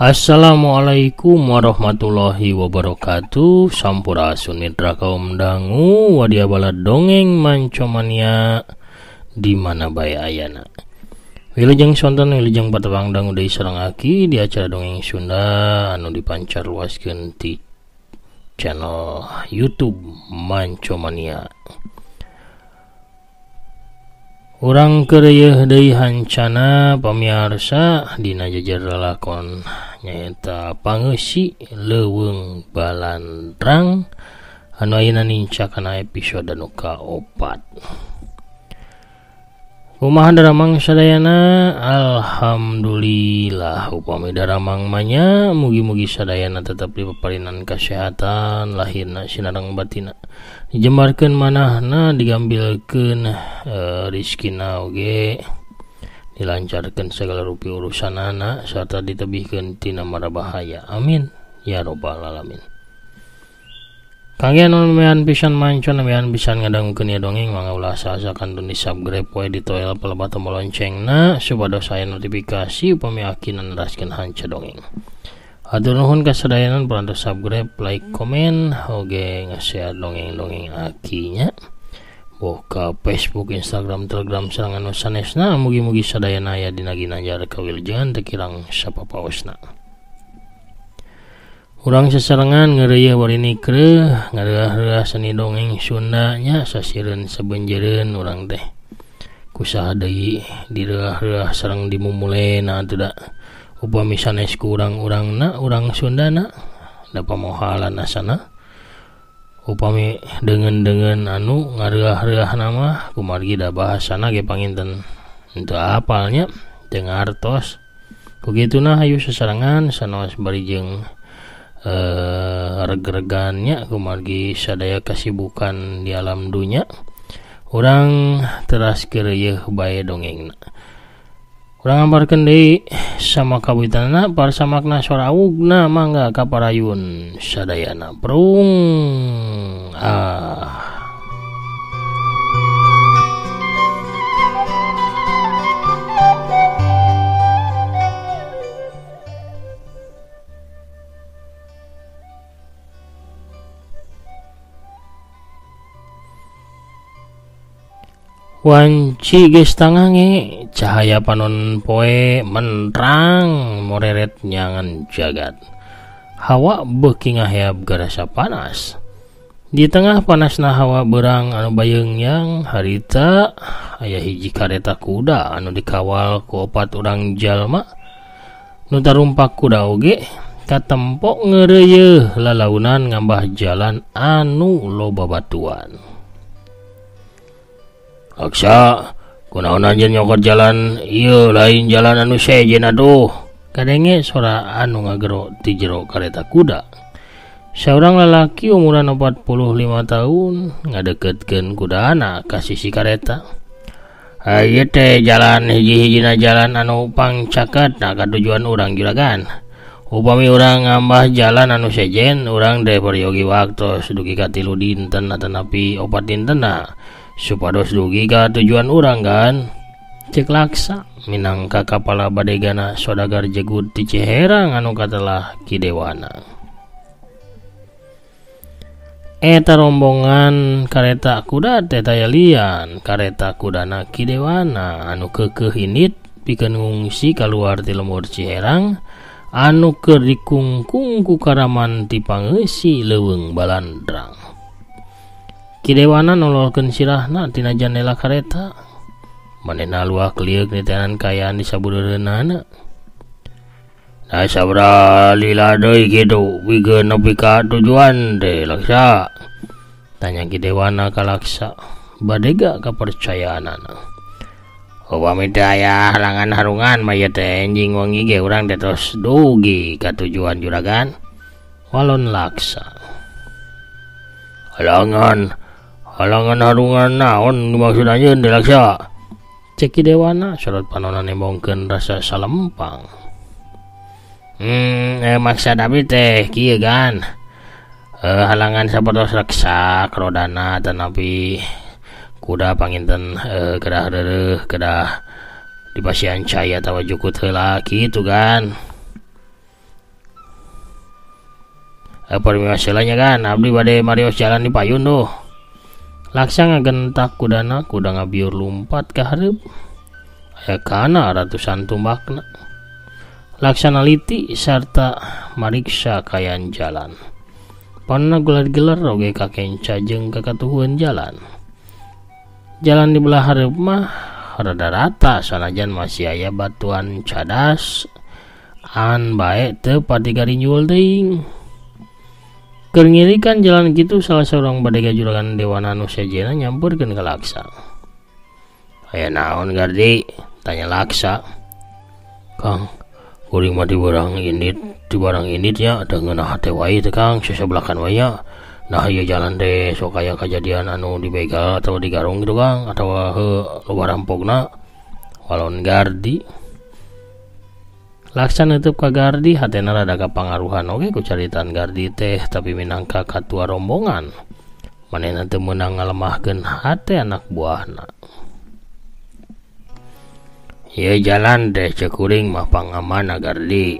Assalamualaikum warahmatullahi wabarakatuh. Sampurasun mitra kaum dangu wadia balad dongeng mancomania di mana bae ayana. Wilujeng sonten wilujeng patepang dangu deui sareng aki di acara dongeng Sunda anu dipancar luaskeun ti channel YouTube Mancomania. Urang keureuh deui hancana pamiarsa dina jejer lalakon nyaeta Pangeusi Leuweung Balandrang anu ayeuna nincak kana episode nu ka-4. Kumaha daramang sadayana? Alhamdulillah upami daramang manya mugi-mugi sadayana tetep dipaparinan kasehatan lahirna sinareng batina. Dijembarkeun manahna digambilkeun rizkina oge dilancarkeun segala rupi urusanana sarta ditebihkeun tina mara bahaya. Amin ya rabbal alamin. Kangge anu mean pisan mancon mean pisan ngadangukeun ieu dongeng mangga ulah asa-asa kantun di subscribe we ditoel pelebah tombol loncengna supados aya notifikasi upami akina neraskeun hanca dongeng. Hatur nuhun ka sadayana parantos subscribe, like, komen, oge nge-share dongeng-dongeng akinya. Boh ka Facebook, Instagram, Telegram sareng anu sanesna mugi-mugi sadayana aya dina ginanjar kawilujengan teu kirang sapapaosna. Urang sesarengan ngeureuy warini kreuh ngareuah-reuah seni dongeng Sunda nya sasireun sabenjeureun urang teh. Kusaha deui direuah-reuah sareng dimumulena atuh da. Upami sanes ku urang-urangna urang Sundana da pamohalan asana. Upami deungeun-deungeun anu ngareuah-reuah mah kumargi da bahasana ge panginten henteu apalnya teu ngartos. Ku kituna hayu sasarengan sanaos bari jeung reg-regannya kumargi sadaya kasibukan di alam dunya urang teras keureuh bae dongengna. Urang gambarkeun deui sama kawitanna parsamakna sorawugna mangga ka parayun sadayana prung ah. Wanci geus tangange cahaya panon poe mentrang moreret nyangan jagat. Hawa beuki ngaheab garasa panas. Di tengah panasna hawa beurang anu bayeungyang harita aya hiji kareta kuda anu dikawal ku opat urang jalma. Nu tarumpak kuda oge katempo ngeureuyeuh lalaunan ngambah jalan anu loba batuan. Aksa, kunaon anjeun nyokot jalan ieu lain jalan anu sejen atuh. Kadenge sora anu ngagero ti jero kareta kuda. Saurang lalaki umuran 45 tahun ngadeukeutkeun kudana ka sisi kareta. Ieu teh jalan hiji-hijina jalan anu pangcaketna ka tujuan urang juragan. Upami urang ngambah jalan anu sejen, urang teh peryogi waktos dugi ka 3 dinten atanapi 4 dintenna. Supados dugi ka tujuan urang kan. Cek Laksa minangka kapala badegana sodagar jegut ti Ciherang anu katelah Ki Dewana. Eta rombongan kareta kuda teh taya lian kareta kudana Ki Dewana anu keukeuh indit pikeun ngungsi kaluar ti lembur Ciherang anu keur dikungkung ku karaman ti Pangeusi Leuweung Balandrang. Ki Dewana nololkeun sirahna tina jandela kareta. Manehna luah kelieuk nitenan kaayaan di sabudeureunana. Nah sabaraha lila deui kitu pikeun nepi ka tujuan teh Laksa? Tanya Ki Dewana ka Laksa badega kapercayaanana. Upami teu aya halangan harungan mah ieu teh enjing wengi ge urang teh tos dugi ka tujuan juragan. Walon Laksa. Halangan halangan harungan naon dimaksud anjeun teh Laksa? Cek Ki Dewana sorot panonna nembongkeun rasa salempang. Maksud abdi teh kieu gan. Halangan sapertos reksak rodana tanapi kuda panginten kedah reureuh kedah dipasihan cai atawa jukut heula kitu kan. Permiwasilanya kan abdi bade marios jalan di payun tuh. Laksa ngagentak kudana, kuda ngabiur lumpat ka hareup. Aya kana ratusan tumbakna. Laksa naliti sarta mariksa kayan jalan. Panna gular-gelar oge kakenca jeung kakatuhueun jalan. Jalan di belah hareup mah rada rata sanajan masih aya batuan cadas an bae teu pati garinjul teuing. Keur ngirikan jalan kitu salah seorang badega juragan dewana nu sejenna nyamperkeun ka Laksa. "Aya naon Gardi?" tanya Laksa. "Kang, kuring mah di barang indit nya teu ngeunah hate wae teh Kang, sesebelakan wae nya. Nah ieu jalan teh sok aya kajadian anu dibegal atau digarung gitu Kang, atawa heuh loba rampokna." Walon Gardi. Laksa neutup ka Gardi, hatena rada kapangaruhan oge ku caritaan Gardi teh, tapi minangka katua rombongan. Manehna teu meunang ngalemahkeun hate anak buahna. "Ieu jalan teh ceuk kuring mah pangamana Gardi.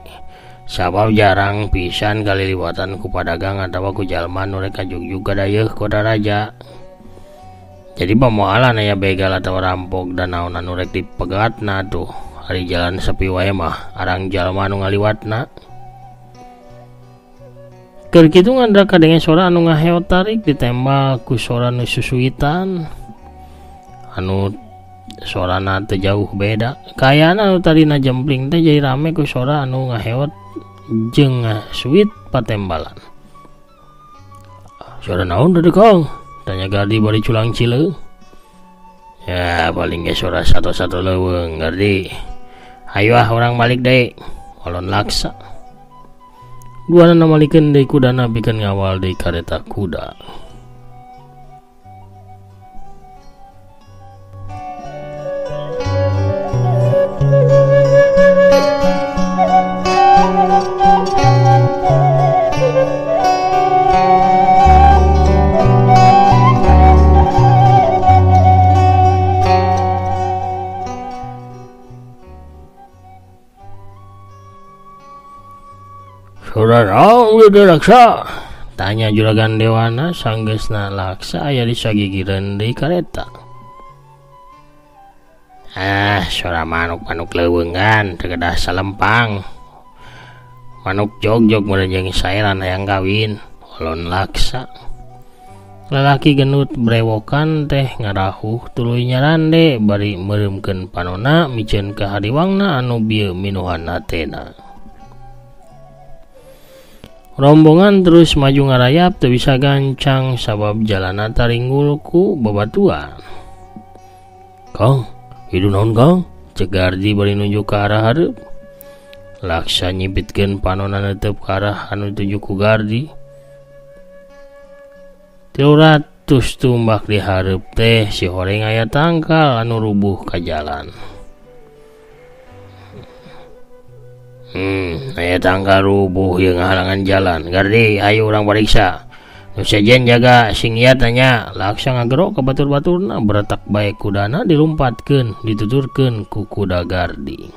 Sabab jarang pisan kaliliwatan ku padagang atawa ku jalma nu rek kajugjug ka dayeuh kota raja. Jadi pamoalan aya begal atawa rampok dan naon anu rek dipegatna tuh. Ari jalan sepi wae mah arang jalma anu ngaliwatna." Keur kitu ngandra kadenge sora anu ngaheot tarik ditembak ku sora nu susuitan. Anu sorana teu jauh beda. Kayana anu tadina jempling teh jadi rame ku sora anu ngaheot jeung ngasuit patembalan. "Sora naon tadi Kang?" tanya Gardi bari culang cileung. "Ya paling ge sora satu-satu leuweung Gardi. Hayu ah urang balik deui." Walon Laksa. Duanana malikeun deui kudana pikeun ngawal deui kareta kuda. "Sora naon ieu Laksa?" tanya juragan dewana sanggeusna Laksa aya di sagigireun deui kareta. "Ah, sora manuk-manuk leuweungan teu kedah salempang. Manuk jogjog meureun jeung saeran hayang kawin." Walon Laksa. Lalaki genut brewokan teh ngarahuh tuluy nyarande bari meureumkeun panona miceun ka hariwangna anu bieu minuhan hatena. Rombongan terus maju ngarayap teu bisa gancang sabab jalana taringgul ku babatuan. "Kang, hidup naon Kang?" cek Gardi bari nunjuk ka arah hareup. Laksa nyipitkeun panona neutup ka arah anu ditunjuk ku Gardi. 300 tumbak di hareup teh si horeng aya tangkal anu rubuh ka jalan. Aya tangkal rubuh jeung ngahalangan jalan. Gardi, ayo urang pariksa. Nu sejen jaga sing ieu tanya. Laksa ngagero ka batur-baturna beretak bae kudana dilumpatkeun, dituturkeun ku kuda Gardi.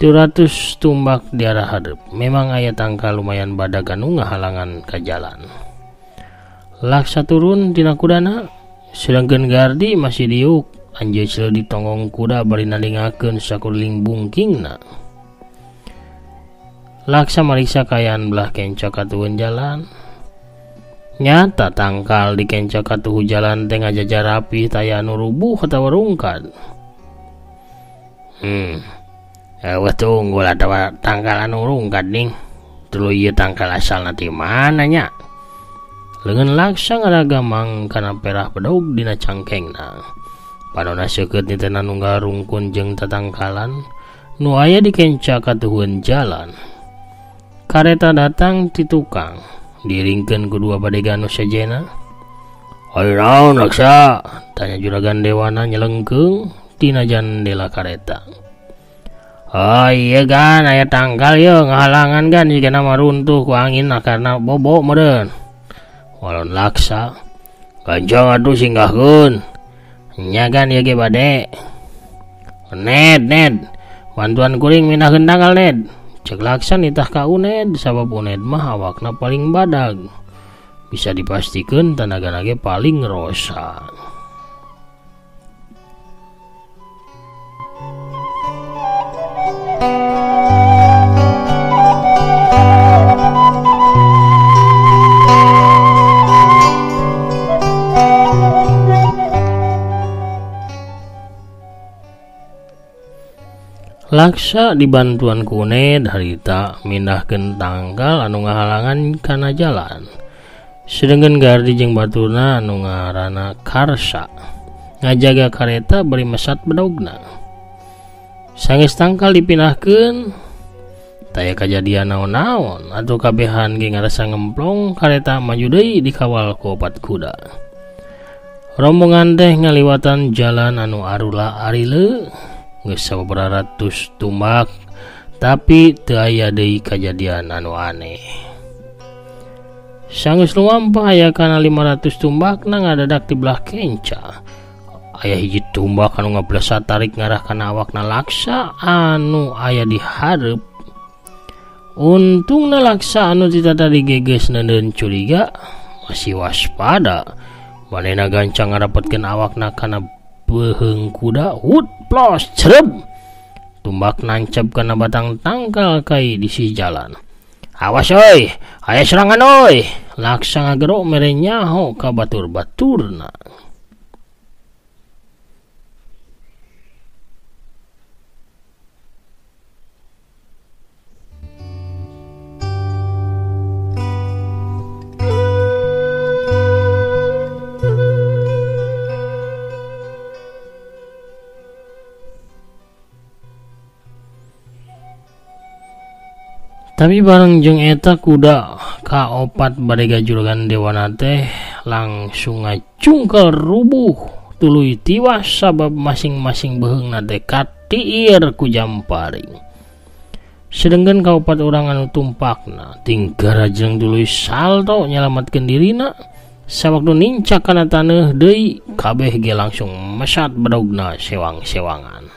300 tumbak di arah hareup. Memang aya tangkal lumayan badag anu ngahalangan ka jalan. Laksa turun tina kudana, sedangkeun Gardi masih diuk. Anjeun di tonggong kuda bari nalingakeun sakuliling bungkingna. Laksa mariksa kaayaan belah kenca katuhun jalan. Nyata tangkal di kenca katuhu jalan teh ngajajar rapi taya anu rubuh atawa rungkad. Eueuh tunggul atawa tangkal anu rungkad ning. Tuluy ieu tangkal asalna ti mana nya? Leungeun Laksa ngaragamang kana perah bedog dina cangkengna. Panona seukeut nitena nunggal rungkun jeung tatangkalan nu aya di kenca katuhun jalan. Kareta datang ti tukang, diringkeun ku dua badega nu sejenna. "Ayo naon Laksa?" tanya juragan dewana nyelengkeung tina jandela kareta. "Oh iya gan, aya tangkal yeuh ngahalangan gan jigana mah runtuh ku angin karena bobo meureun." Walon Laksa. "Gancang atuh singgahkeun." "Nya gan ieu ge bade." "Ned, Ned, bantuan kuring mindahkeun tangkal Ned." Cek Laksa nitah ka Uned sabab Uned mah awakna paling badag. Bisa dipastikeun tanagana ge paling rosa. Laksa dibantuan ku Uned harita mindahkeun tangkal anu ngahalangan kana jalan. Sedengkeun Gardi jeung baturna anu ngaranna Karsa ngajaga kareta bari mesat bedogna. Sanggeus tangkal dipindahkeun, taya kajadian naon-naon atuh kabehan ge ngarasa ngemplong kareta maju deui dikawal ku opat kuda. Rombongan teh ngaliwatan jalan anu arula arile geus sababaraha ratus tumbak tapi teu aya deui kajadian anu aneh. Sanggeus lumampah aya kana 500 tumbakna ngadadak di belah kenca. Aya hiji tumbak anu ngablesa tarik ngarah kana awakna Laksa anu aya di hareup. Untungna Laksa anu ti tadi gegeus neuneun curiga masih waspada. Manehna gancang ngarapetkeun awakna kana beuheung kuda, hut plos cereb. Tumbak nancep kana batang tangkal kai di sisi jalan. Awas oi, aya serangan oi. Laksa ngagero mere nyaho ka batur-baturna. Tapi bareng jeung eta kuda kaopat badega juragan dewana teh langsung ngacungkel rubuh tuluy tiwas sabab masing-masing beuheungna teh katiir ku jamparing. Sedengkeun kaopat urang anu tumpakna tinggal jeung tuluy salto nyalametkeun dirina sawaktu nincak kana taneuh deui kabeh ge langsung mesat bedogna sewang-sewangan.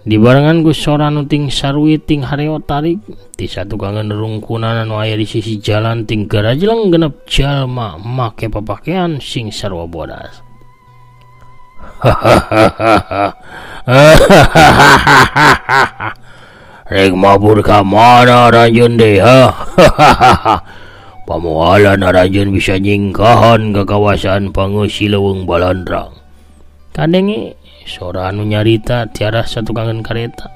Dibarengan ku sora nu ting sarwi ting hareo tarik ti satukangan rungkunan anu aya di sisi jalan ting garajleng genep jalma make papakean sing sarwa bodas. Rek mabur ka mana ranjeun deui ha? Pamualan ranjeun bisa nyingkahan ka kawasan Pangeusi Leuweung Balandrang. Kadenge sora anu nyarita tiarah satukangan kareta.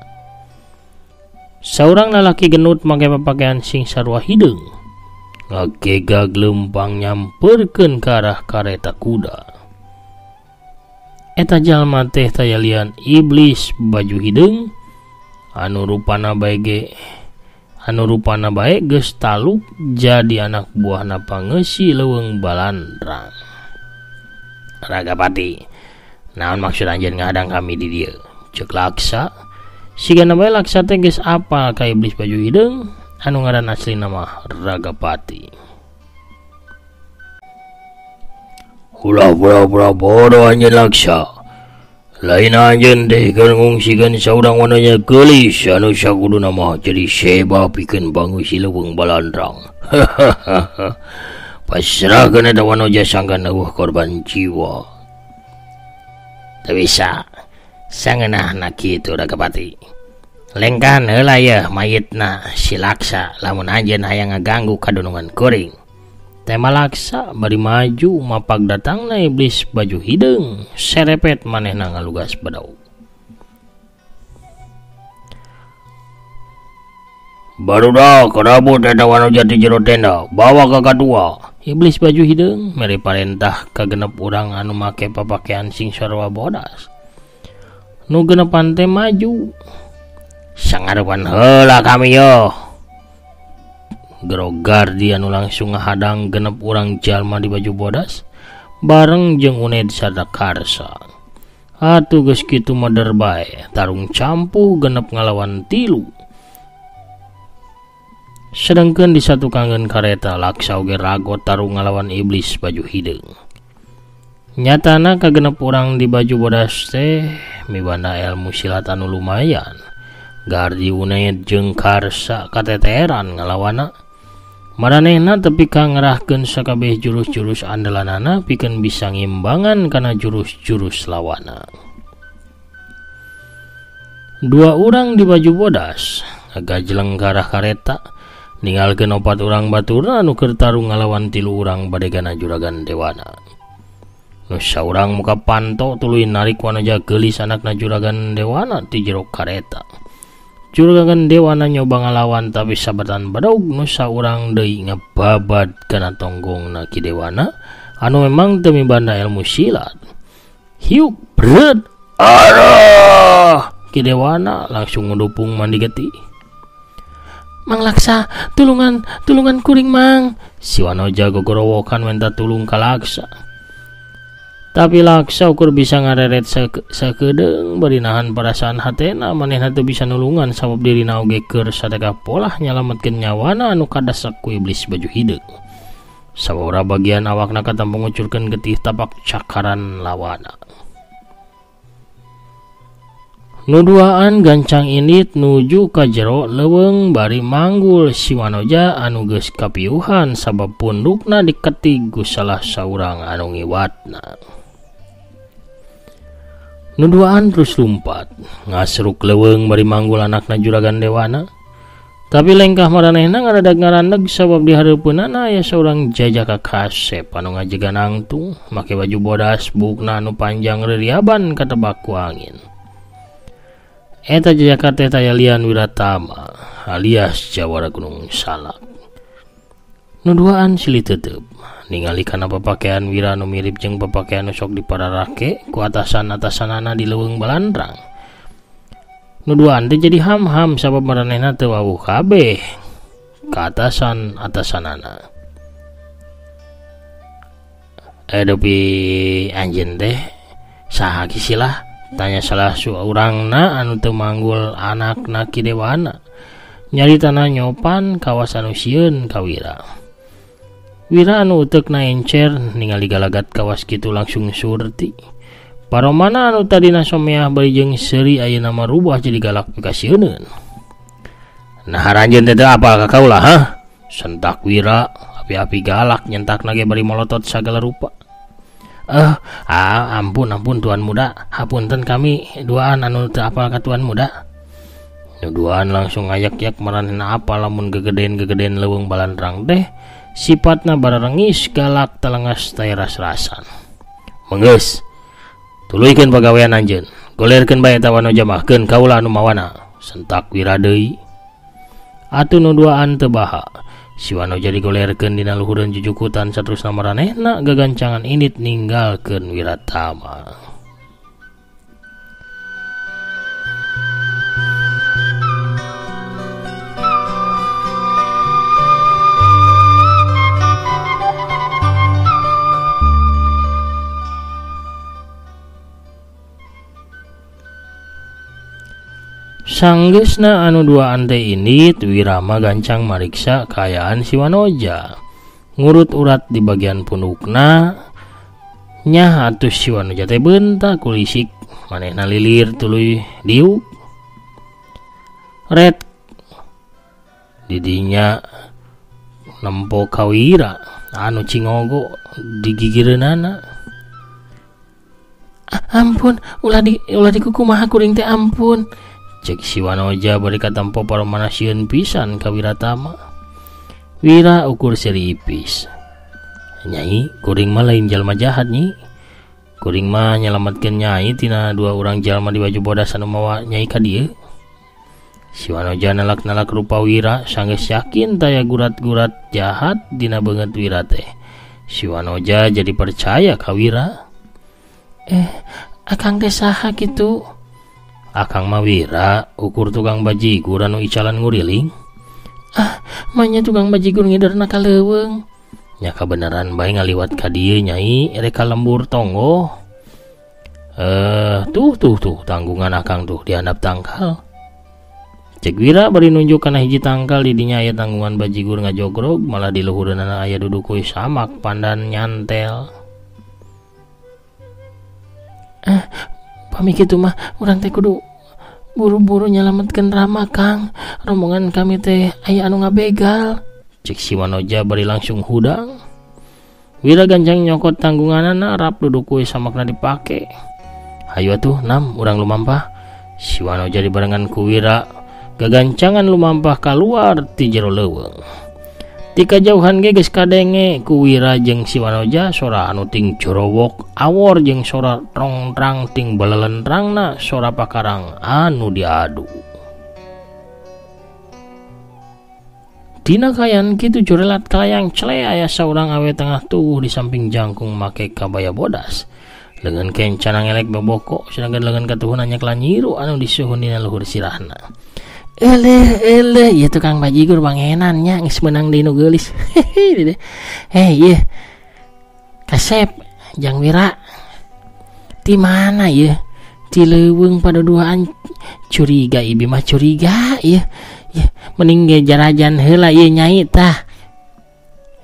Saurang lalaki genut make papakaian sing sarua hideung ngagegag leumpang nyamperkeun ka arah kareta kuda. Eta jalma teh tayalian iblis baju hideung anu rupana bae ge anu rupana bae geus taluk jadi anak buahna Pangeusi Leuweung Balandrang. Ragapati, naon maksud anjeun ngahadang kami di dieu? Ceuk Laksa. Sigana bae Laksa teh geus apal ka iblis baju hideung anu ngaran aslina mah Ragapati. Ulah pura-pura bodoh anjeun Laksa. Lain anjeun teh keur ngungsikeun saurang wananya geulis anu sakuduna mah jadi seba pikeun Pangeusi Leuweung Balandrang. Pasrahkeun eta wanoja sangkan eueuh korban jiwa. Teu bisa sangeunahna kitu Ragapati. Lengkan heula yeuh mayitna si Laksa lamun anjeun hayang ngaganggu kadunungan kuring. Tema Laksa bari maju mapak datangna iblis baju hideung serepet manehna ngalugas bedog. Barudak karabut eta wanoja ti jero tenda bawa ka kadua. Iblis baju hideung mere parentah ka genep urang anu make papakean sing sarua bodas. Nu genepan teh maju. Sangarepan heula kami yo. Gero Gardi anu langsung ngahadang genep urang jalma di baju bodas bareng jeung Uned sarta Karsa. Atuh geus kitu meder bae tarung campuh genep ngalawan tilu. Sedangkan di satukangan kareta Laksa oge ragot tarung ngalawan iblis baju hideung. Nyatana kagenep urang di baju bodas teh mibanda ilmu silat anu lumayan. Gardi Unaid jeung Karsa kateteran ngalawana. Maranehna tepi ka ngerahkeun sakabeh jurus-jurus andalanana pikeun bisa ngimbangan kana jurus-jurus lawana. Dua urang di baju bodas ngagajleng ka arah kareta, ninggalkeun opat urang baturna anu keur tarung ngalawan tilu urang badegana Juragan Dewana. Nu saurang muka panto tuluy narik Wanoja geulis anakna Juragan Dewana ti jero kareta. Juragan Dewana nyoba ngalawan tapi sabatan badog nu saurang deui ngebabad kana tonggongna Ki Dewana anu memang teu mibanda ilmu silat. Hiuk bret arah Ki Dewana langsung ngedupung mandi getih. Mang Laksa, tulungan, tulungan kuring mang. Si Wanoja gogorowokan minta tulung ka Laksa. Tapi Laksa ukur bisa ngareret sakedeung bari nahan perasaan hatena manehna teu bisa nulungan sabab dirina oge keur sadega polah nyalametkeun nyawana anu kadasak ku iblis baju hideung. Sababaraha bagian awakna katampo ngucurkeun getih tapak cakaran lawana. Nu duaan gancang indit nuju ka jero leuweung bari manggul si Wanoja anu geus kapiuhan sabab pundukna diketig ku salah saurang anu ngiwatna. Nu duaan terus lumpat ngasruk leuweung bari manggul anakna Juragan Dewana. Tapi lengkah maranehna ngaradag ngarandeg sabab di hareupeunana aya saurang jajaka kasep anu ngajegan angtung make baju bodas buukna anu panjang reriaban katebak ku angin. Eta jajaka teh taya lian Wiratama alias Jawara Gunung Salak. Nu duaan silih tetep ningali kana papakaian Wira nu mirip jeung papakaian nu sok dipararake ku atasan-atasanana di leuweung balandrang. Nu duaan teh jadi ham-ham sabab maranehna teu wawuh kabeh ka atasan-atasanana. Dupi anjeun teh saha kisilah? Tanya salah saurangna anu teu manggul anakna Ki Dewana. Nyaritana nyopan kawas anu sieun ka Wira. Wira anu uteukna encer ningali galagat kawas kitu langsung surti. Paromana anu tadina someah bari jeung seuri ayeuna mah rubah jadi galak pikasieuneun. Nah aranjeun teh teu apal ka kaula hah? Sentak Wira api-api galak nyentakna ge bari molotot sagala rupa. Ampun ampun tuan muda, hapunten kami duaan anu teu apal ka tuan muda. Nu duaan langsung ngayak-yak maranehna apal lamun gegeden-gegeden leuweung balandrang teh sifatna bararengis galak telengas teh ras-rasan. Menggeus tuluykeun pagawean anjeun, golerkeun bae eta Wanoja mah keun kaula anu mawana, sentak Wira deui. Atuh nu duaan teu baha. Si Wanoja digolerkeun dina luhureun jujukutan saterusna maranehna gagancangan indit ninggalkeun Wiratama. Sanggeusna anu duaan teh indit, Wirama gancang mariksa kaayaan si Wanoja. Ngurut urat di bagian pundukna, nyah atuh si Wanoja teh beunta kulisik, manehna lilir tuluy diuk. Ret didinya nempo ka Wira anu cingogo digigireunana. Ampun, ulah dikukumaha kuring teh ampun. Cek si Wanoja bari katempo paromana sieun pisan ka Wiratama. Wira ukur seuri ipis. Nyai, kuring mah lain jalma jahat nyi. Kuring mah nyalametkeun nyai tina dua urang jalma di baju bodas anu mawa nyai ka dieu. Si Wanoja nalak-nalak rupa Wira sanggeus yakin taya gurat-gurat jahat dina beungeut Wira teh. Si Wanoja jadi percaya ka Wira. Akang teh saha kitu? Akang mah Wira, ukur tukang bajigur anu icalan nguriling. Ah, manya tukang bajigur ngiderna ka leuweung. Nya kabeneran bae ngaliwat ka dieu nyai, rek ka lembur tonggoh. Tuh tuh tuh tanggungan akang tuh di handap tangkal. Cek Wira bari nunjuk kana hiji tangkal di dinya aya tanggungan bajigur ngajogrog, malah di luhureunana aya dudukuy samak pandan nyantel. Pami kitu mah urang teh kudu Buru-buru nyalametkeun Rama Kang. Rombongan kami teh aya anu ngabegal. Cek si Wanoja bari langsung hudang. Wira gancang nyokot tanggunganana rap duduk we samakna dipake. Hayu atuh nam urang lumampah. Si Wanoja dibarengan ku Wira gagancangan lumampah kaluar ti jero leuweung. Ti kajauhan ge geus kadenge ku Wira jeung si Wanoja sora anu ting jorowok awor jeung sora trongtrang ting belelentrangna sora pakarang anu diadu. Dina kayan kitu jorelat kalayang cele aya saurang awe tengah tuh di samping jangkung make kabaya bodas. Lengan kencana ngelek boboko sedangkan lengan katuhun nyak lanyiru anu disuhun dina luhur sirahna. Eleh eleh ieu tukang bajigur wangenan nya geus meunang deui nu geulis. Heh ieu kasep Jang Wira. Ti mana ieu? Ti leuweung paduduaan curiga ibi mah curiga ieu. Ya, mending ge jarajan heula ieu nyai tah.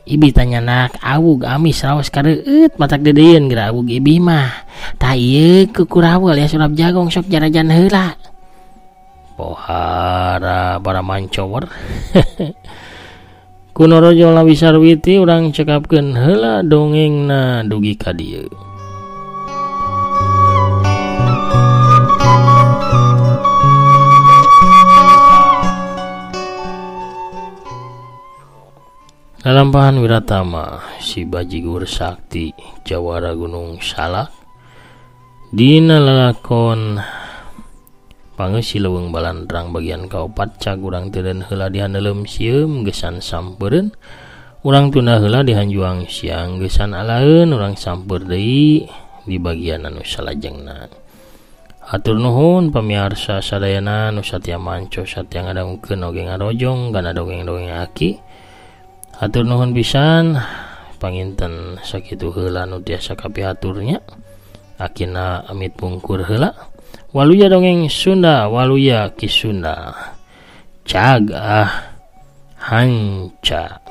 Ibi tanya nak awug amis raos kareueut matak deudeuieun geura awug ibi mah. Tah ieu kukurawel ya sulap jagong sok jarajan heula. Pohara para mancower. Kunorojo Lawi Sarwiti urang cekapkeun heula dongengna dugi ka dieu. Lalampahan Wiratama si Bajigur Sakti Jawara Gunung Salak dina lalakon pangeusi leuweung balandrang bagian kaopat cag urang teureun heula dihandeuleum sieum geusan sampereun urang tunda heula dihanjuang siang geusan alaeun urang sampeur deui di bagian anu salajengna. Hatur nuhun pamiarsa sadayana nu satia manco satia ngadangukeun oge ngarojong kana dongeng-dongeng aki. Hatur nuhun pisan panginten sakitu heula nu tiasa kapihaturnya. Akina amit pungkur heula. Waluya dongeng Sunda, waluya Ki Sunda. Cag ah hanca.